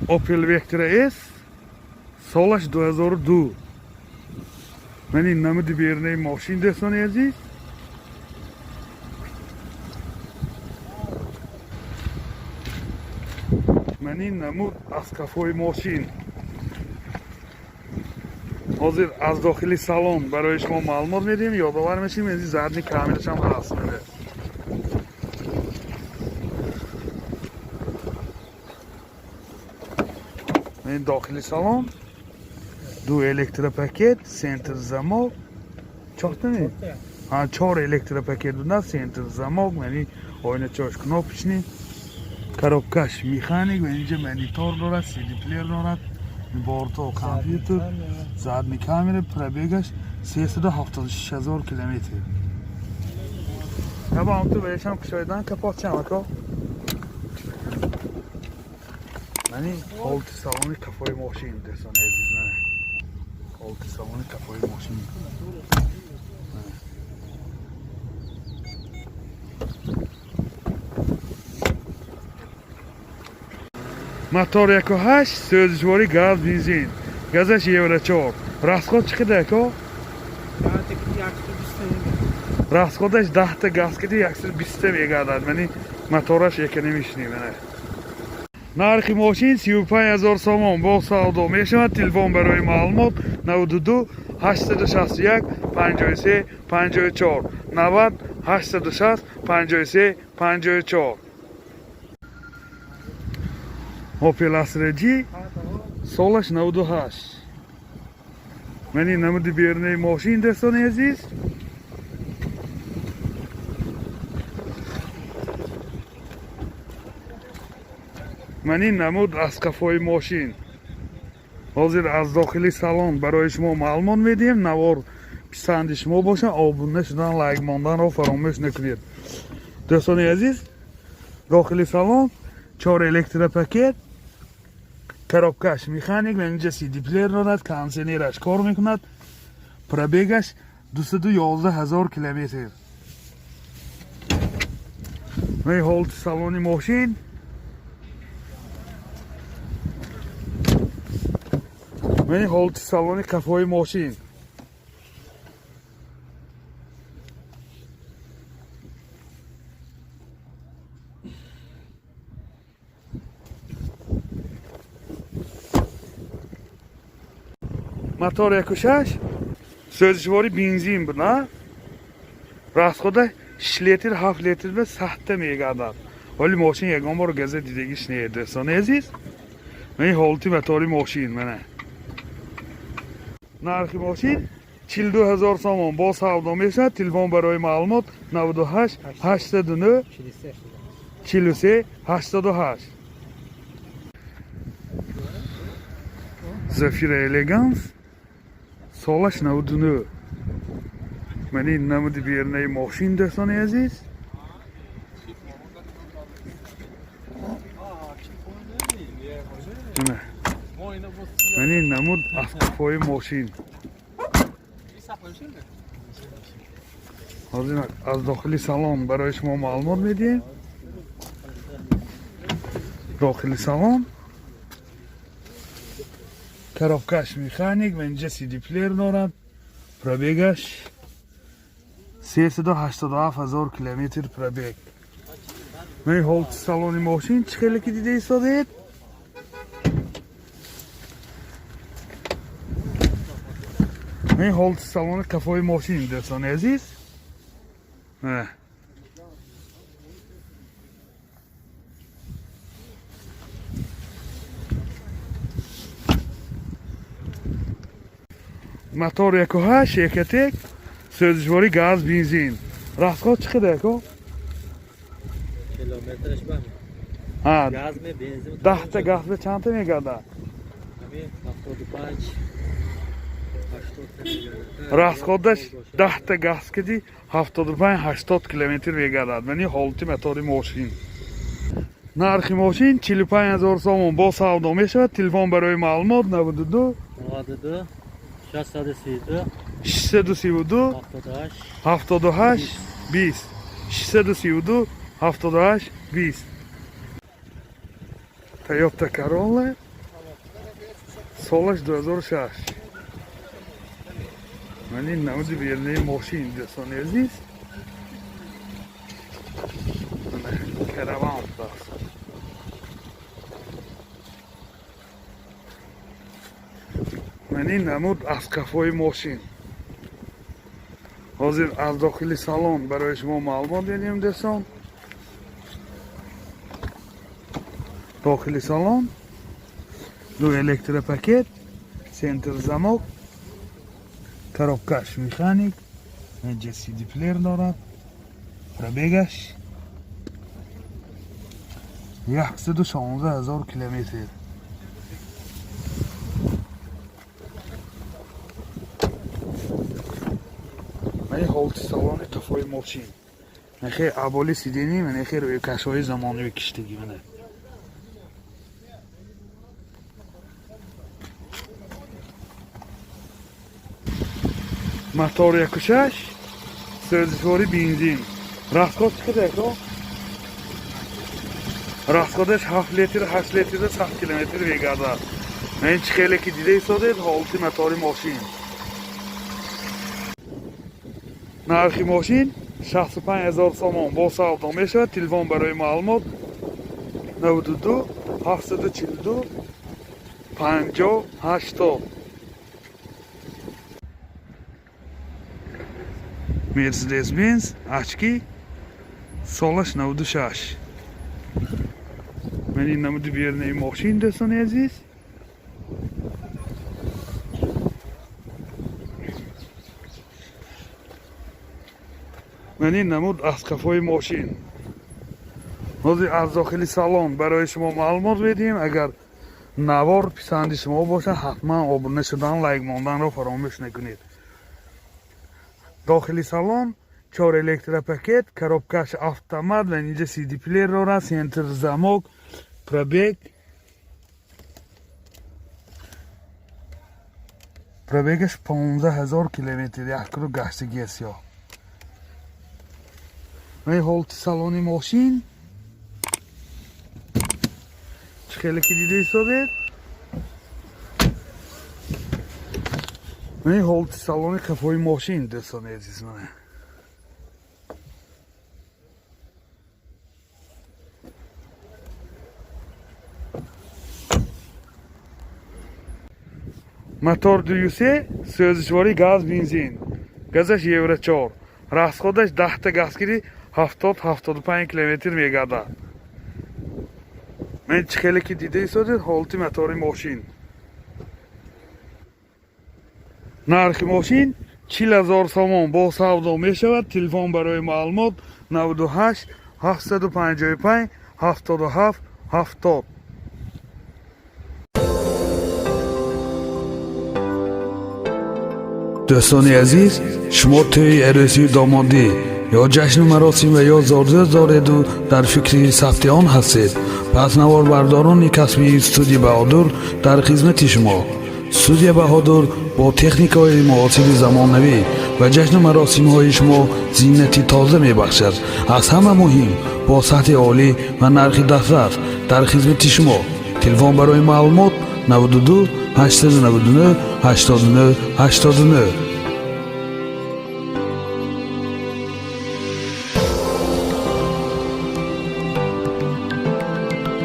Opel Vectra S, солаш 2002. Ман ин намуди берунаи мошин, дӯстони азиз. Ман ин намуд аз қафои мошин. Ҳозир аз дохили салон барои шумо маълумот медиҳем, ёдовар мешем, ин задний камерашам ҳаст. Ин дохили салон ду электропакет, центр замок, чорта не? Ҳа, чор электропакет буда, центр замок, яъни ойначаош кнопочный, коробкаш механик ва инҷа монитор дорад, CD плеер дорад, борто компютер, задний камера, пробегаш 376 000 километр. Таба ту бешам кушоидан капот чамако. Мани ҳолати салони қафои мошин, дӯстони азиз, мана. Ҳолати салони қафои мошин. Мотор 1.8, сӯзишворӣ газ, бензин. Газаш евро 4. Расход чӣ қадар, ако? Расходаш 10 та газ киди 120 мегардад. Мани мотораш экономичный мана. Нархи мошин 35 ҳазор сомон, бо савдо мешавад. Телефон барои маълумот 92 861 53 54, 90 860 53 54. Opel Astra G, солаш 98. Ман ин намуди берунаи мошин, дӯстони азиз. Ман ин намуд аз қафои мошин. Ҳозир аз дохили салон барои шумо маълумот медиҳем. Навор писанди шумо боша, обуна шудан, лайк монданро фаромӯш накунед. Дӯстони азиз, дохили салон чор электропакет, коробкаш механик ва инҷа CD плеер дорад, кондиционераш кор мекунад, пробегаш 211 ҳазор километр. Ва ҳолати салони мошин. Мани ҳолати салони қафои мошин. Мотор 1.6, сӯзишворӣ бензин буда. Расхода 6 литр, 7 литр ба сахта мегардад. Вале мошин ягон бор газа дидагиш не, дӯстони азиз. Мани ҳолати мотори мошин мана. Нархи мошин 42 ҳазор сомон, бо савдо мешавад. Телефон барои маълумот 98 809 43 88. Зафира Элеганс, солаш 99. Ман ин намуди берунаи мошин, дӯстони азиз. Мана. Ман ин намуд аз қафои мошин. Ҳозир аз дохили салон барои шумо маълумот медиҳем. Дохили салон коробкаш механик ва инҷа CD плеер дорад. Пробегаш 387 ҳазор километр пробег. Ман ҳолати салони мошин чӣ хеле ки дида истодаед. Ман ҳолати салони қафои мошин, дӯстони азиз. Мана. Мотор 1.8 Ecotec, сӯзишворӣ газ, бензин. Расход чӣ қадар, ако? Километраш ба Ҳа, газ ме бензин. 10 та газ ба чандта мегардад? Ҳамин 75 80 мегардад. Расходаш 10 та газ киди 75 80 километр мегардад. Мани ҳолати мотори мошин. Нархи мошин 45 ҳазор сомон, бо савдо мешавад. Телефон барои маълумот 92 92 632 632 78 78 20, 632 78 20. Toyota Corolla. Солаш 2006. Ман ин намуди бернаи мошин, дӯстони азиз. Караван будааст. Ман ин намуд аз қафои мошин. Ҳозир аз дохили салон барои шумо маълумот медиҳем, дӯстон. Дохили салон ду электропакет, центр замок, коробкаш механик, инҷа CD плеер дорад. Пробегаш 116 000 километр. Мани ҳолати салони қафои мошин. Нахе аболи сиденье, нахе рӯйкашҳои замонавӣ киштагӣ мана. Мотор 1,6, сӯзишвори бензин. Расход чӣ қадар, ако? Расходаш 7 литр, 8 литрда 100 километр мегардад. Ман чӣ хеле ки дида истодед ҳолати мотори мошин. Нархи мошин 65 000 сомон, бо савдо мешавад. Телефон барои маълумот 92 742 50 80. Mercedes Benz очки, солаш 96. Ман ин намуди бернаи мошин, дӯстони азиз. Ман ин намуд аз қафои мошин. Ҳозир аз дохили салон барои шумо маълумот медиҳем. Агар навор писанди шумо бошад, ҳатман обуна шудан, лайк монданро фаромӯш накунед. Дохили салон чор электропакет, коробкаш автомат ва инҷа CD плеер дорад, центр замок, пробегаш 15 000 километр, як круг гаштагӣ аст ё. Ва ҳолати салони мошин чӣ хеле ки дида истодед. Ин ҳолати салони қафои мошин, дӯстони азиз, мана. Мотор 2,3, сӯзишворӣ газ, бензин. Газаш Евро 4. Расходаш 10 та газ гирӣ 70-75 километр мегардад. Ман чӣ хеле ки дида истодед ҳолати мотори мошин. Нархи мошин 40 000 сомон, бо савдо мешавад. Телефон барои маълумот 98 755 77 70. Дӯстони азиз, шумо тӯи арӯсию домодӣ ё ҷашну маросим ва ё зодрӯз дореду дар фикри сабти он ҳастед, пас наворбардорони касбии студия Баҳодур дар хизмати шумо. Студия Баҳодур бо техникаҳои муосири замонавӣ ва ҷашну маросимҳои шумо зинати тоза мебахшад. Аз ҳама муҳим, бо сатҳи олӣ ва нархи дастрас дар хизмати шумо. Телефон барои маълумот 92 899 89 89.